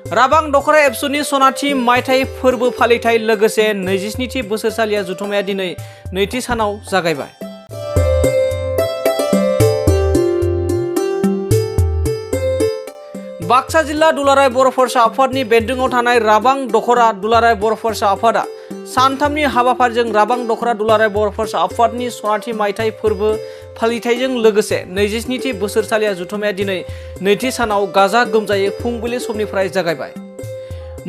राबां दख'र एबसुनि सनाथि मायथाइ फोरबो फालिथाय लोगोसे 27थि बोसोरसालिया जथुमाया दिनै नैथि सानाव जागायबाय। बाक्सा जिल्ला दुलाराय बर' फरायसा आफादनि बेन्दोङाव थानाय राबां दख'र दुलाराय बर' फरायसा आफादा सानथामनि हाबाफारिजों राबां दख'र दुलाराय बर' फरायसा आफादनि सनाथि मायथाइ फोरबो फालिथायजों लोगोसे 27थि बोसोरसालिया जथुमाया दिनै नैथि सानाव गाजा गोमजायै फुंबिलि समनिफ्राय जागायबाय।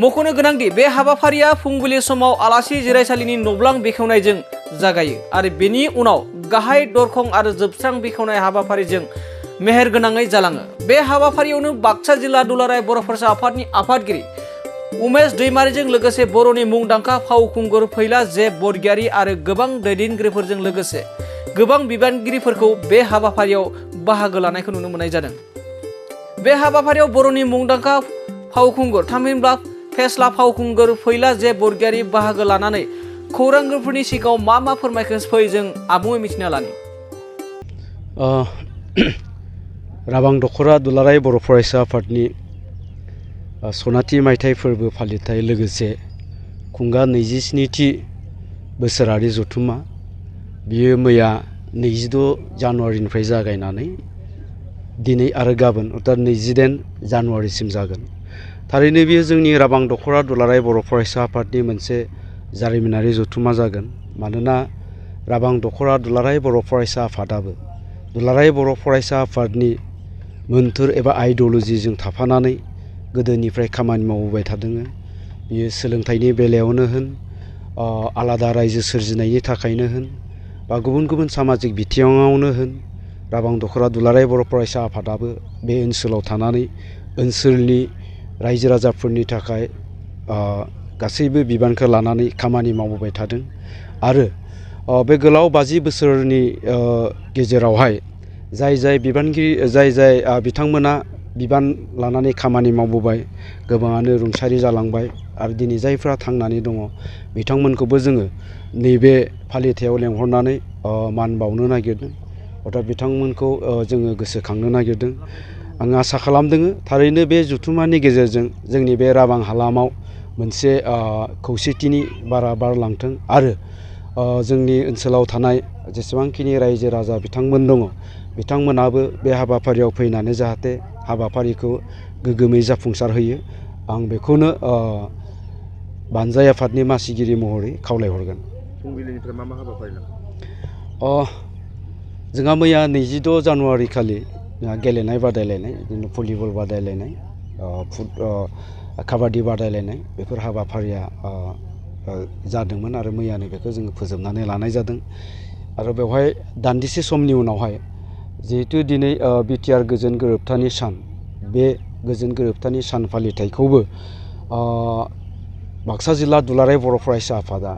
मख'नो गोनांदि बे हाबाफारिया फुंबिलि समाव आलासि जिरायसालिनि नब्लां बेखेवनायजों जागायो आरो बेनि उनाव गाहाय दरखं आरो जोबस्रां बेखेवनाय हाबाफारिजों मेहेर गोनाङै जालाङो। बे हाबाफारियावनो बाक्सा जिल्ला दुलाराय बर' फरायसा आफादनि आफादगिरि उमेश दैमारिजों लोगोसे बर'नि मुंदांखा फावखुंगुर फैला जे बरगयारी आरो गोबां दैदेनगिरिफोरजों लोगोसे गोबां बिबानगिरिफोरखौ बे हाबाफारियाव बाहागो लानायखौ नुनो मोननाय जादों। बे हाबाफारियाव बर'नि मुंदांखा फावखुंगुर थामहिनबा फेस्ला फावखुंगुर फैला जे बरगयारी बाहागो लानानै खौरांगिरिफोरनि सिगाङाव मा फोरमायखो फै जों आबुङै मिथिना लानि। राबां दख'र दुलाराय बर' फरायसा आफादनि सनाथि मायथाइ फोरबो फालिथाय लोगोसे खुंगा 27थि बोसोरारि जथुमा बियो मैया 26 जानुवारिनिफ्राय जागायनानै दिनै आरो गाबोन अर्थात 28 जानुवारिसिम जागोन। थारैनो बेयो जोंनि राबां दख'र दुलाराय बर' फरायसा आफादनि मोनसे जारिमिनारि जथुमा जागोन। मानोना राबां दख'र दुलाराय बर' फरायसा आफादाबो दुलाराय बर' फरायसा आफादनि मोन्थोर एबा आइडिय'लजिजों थाफानानै गोदोनिफ्राय खामानि मावबोबाय थादों। बियो सोलोंथाइनि बेलायावनो होन, आलादा रायजो सोरजिनायनि थाखायनो होन, बा गुबुन गुबुन सामाजिक बिथिङावनो होन, राबां दख'र दुलाराय बर' फरायसा आफादाबो बे ओनसोलाव थानानै ओनसोलनि रायजो राजाफोरनि थाखाय गासैबो बिबानखौ लानानै खामानि मावबोबाय थादों। आरो बे गोलाव 50 बोसोरनि गेजेरावहाय जाय बिथांमोना बिबान लानानै खामानि मावबोबाय गोबाङानो रुंसारि जालांबाय आरो दिनै जायफ्रा थांनानै दङ बिथांमोनखौबो जोङो नैबे फालिथायाव लेंहरनानै मान बावनो नागिरदों। अर्थात बिथांमोनखौ जोङो गोसोखांनो नागिरदों। आं आसा खालामदों थारैनो बे जथुमानि गेजेरजों जोंनि बे राबां हालामाव मोनसे खौसेथिनि बारा बारलांथों आरो जोंनि ओनसोलाव थानाय जेसेबांखिनि रायजो राजा बिथांमोन दङ बिथांमोनाबो बे हाबाफारियाव फैनानै जाहाथे हाबाफारिखौ गोग्गोमै जाफुंसार होयो आं बेखौनो बानजाय आफादनि मासिगिरि महरै खावलायहरगोन। फुंबिलिनिफ्राय मा हाबाफारि लादों? जोंहा मैया 26 जानुवारि खालि गेलेनाय बादायलायनाय, बिदिनो भलिबल बादायलायनाय, काबादि बादायलायनाय बेफोर हाबाफारिया जादोंमोन आरो मैयानो बेखौ जोङो फोजोबनानै लानाय जादों। आरो बेवहाय दान्दिसे समनि उनावहाय जिहेतु दिनै बिटिआर गोजोन गोरोबथानि सान, बे गोजोन गोरोबथानि सान फालिथायखौबो बाक्सा जिल्ला दुलाराय बर' फरायसा आफादा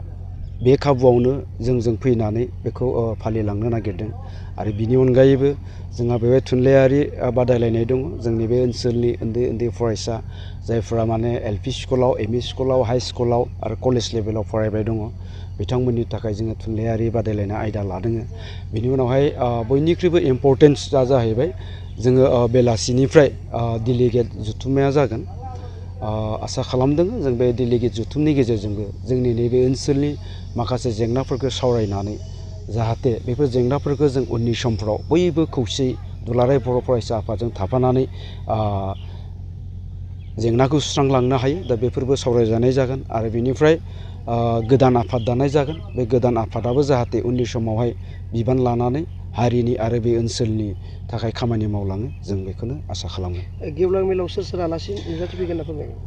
बे खाबुआवनो जोंजों फैनानै बेखौ फालिलांनो नागिरदों। आरो बिनि अनगायैबो जोंहा बेवहाय थुनलाइयारि बादायलायनाय दङ। जोंनि बे ओनसोलनि उन्दै उन्दै फरायसा जायफोरा माने एलपि स्कुलाव, एमइ स्कुलाव, हाइ स्कुलाव आरो कलेज लेभेलाव फरायबाय दङ बिथांमोननि थाखाय जोङो थुनलाइयारि बादायलायनाय आयदा लादों। बिनि उनावहाय बयनिख्रुइबो इम्परटेन्सआ जाहैबाय जोङो बेलासिनिफ्राय डेलिगेट जथुम्माया जागोन। आसा खालामदों जों बे डेलिगेट जथुमनि गेजेरजोंबो जोंनि नैबे ओनसोलनि माखासे जेंनाफोरखौ सावरायनानै जाहाथे बेफोर जेंनाफोरखौ जों उननि समफ्राव बयबो खौसेयै दुलाराय बर' फरायसा आफादजों थाफानानै जेंनाखौ सुस्रांलांनो हायो। दा बेफोरबो सावरायजानाय जागोन आरो बेनिफ्राय गोदान आफाद दानाय जागोन। बे गोदान आफादाबो जाहाथे उननि समावहाय बिबान लानानै हारिनि आरो बे ओनसोलनि थाखाय खामानि मावलाङो जों बेखौनो आसा खालामो। गेवलां मेलाव सोर आलासि नुजाथिफैगोन होनना फोरमायगोन?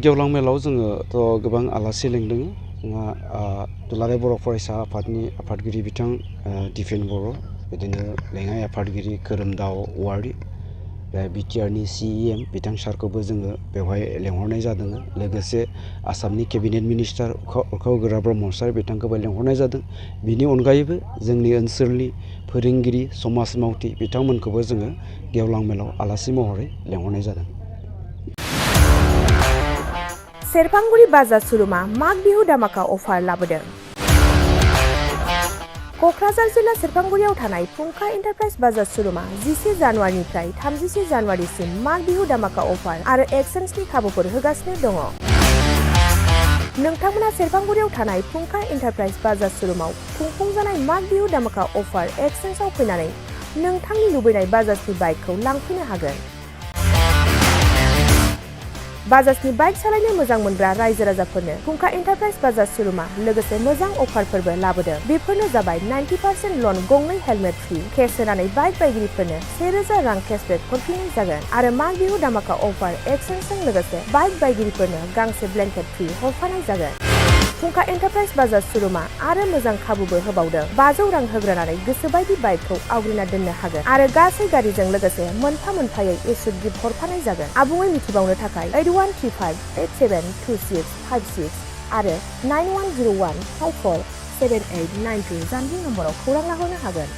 गेवलां मेलाव जोङोथ' गोबां आलासि लेंदों। जोंहा दुलाराय बर' फरायसा आफादनि आफादगिरि बिथां दिपेन बर', बिदिनो लेङाइ आफादगिरि खोरोमदाव औवारि, बिटिआरनि CEM बिथां सारखौबो जोङो बेवहाय लेंहरनाय जादों। लोगोसे आसामनि केबिनेट मिनिस्टार अखागोरा ब्रह्म सार बिथांखौबो लेंहरनाय जादों। बिनि अनगायैबो जोंनि ओनसोलनि फोरोंगिरि, समाज मावथि बिथांमोनखौबो जोङो गेवलां मेलाव आलासि महरै लेंहरनाय जादों। सेरफांगुरि बाजार सुरुमा माग बिहु दामाका अफार लाबोदों। क'क्राझार जिल्ला सेरफांगुरियाव थानाय फुंखा एन्टारप्राइज बाजार श'रुमा 11 जानुवारिनिफ्राय 31 जानुवारिसिम माग बिहु दामाका अफार आरो एक्सचेन्जनि खाबुफोर होगासिनो दङ। नोंथांमोना सेरफांगुरियाव थानाय फुंखा एन्टारप्राइज बाजार श'रुमाव खुंफुंजानाय माग बिहु दामाका अफार एक्सचेन्जआव फैनानै नोंथांनि लुबैनाय बाजाजनि बाइकखौ लांफैनो हागोन। बाजाजनि बाइक सालायनो मोजां मोनग्रा रायजो राजाफोरनो फुंखा एन्टारप्राइज बाजार श'रुमा लोगोसे मोजां अफारफोरबो लाबोदों। बेफोरनो जाबाय 90% लन, गंनै हेलमेट फ्रि, केस होनानै बाइक बायगिरिफोरनो 1000 रां केसबेक हरफिननाय जागोन आरो माग बिहु दामाका अफार एक्सचेन्जजों लोगोसे बाइक बायगिरिफोरनो गांसे ब्लेंकेट फ्रि हरफानाय जागोन। फुंखा एन्टारप्राइज बाजार श'रुमा आरो मोजां खाबुबो होबावदों। 500 रां होग्रोनानै गोसोबायदि बाइकखौ आवग्रिना दोननो हागोन आरो गासै गारिजों लोगोसे मोनफा मोनफायै एसुड गिफ्ट हरफानाय जागोन। आबुङै मिथिबावनो थाखाय 8135872656 आरो 9101547892 जानबुं नम्बराव खौरां लाहरनो हागोन।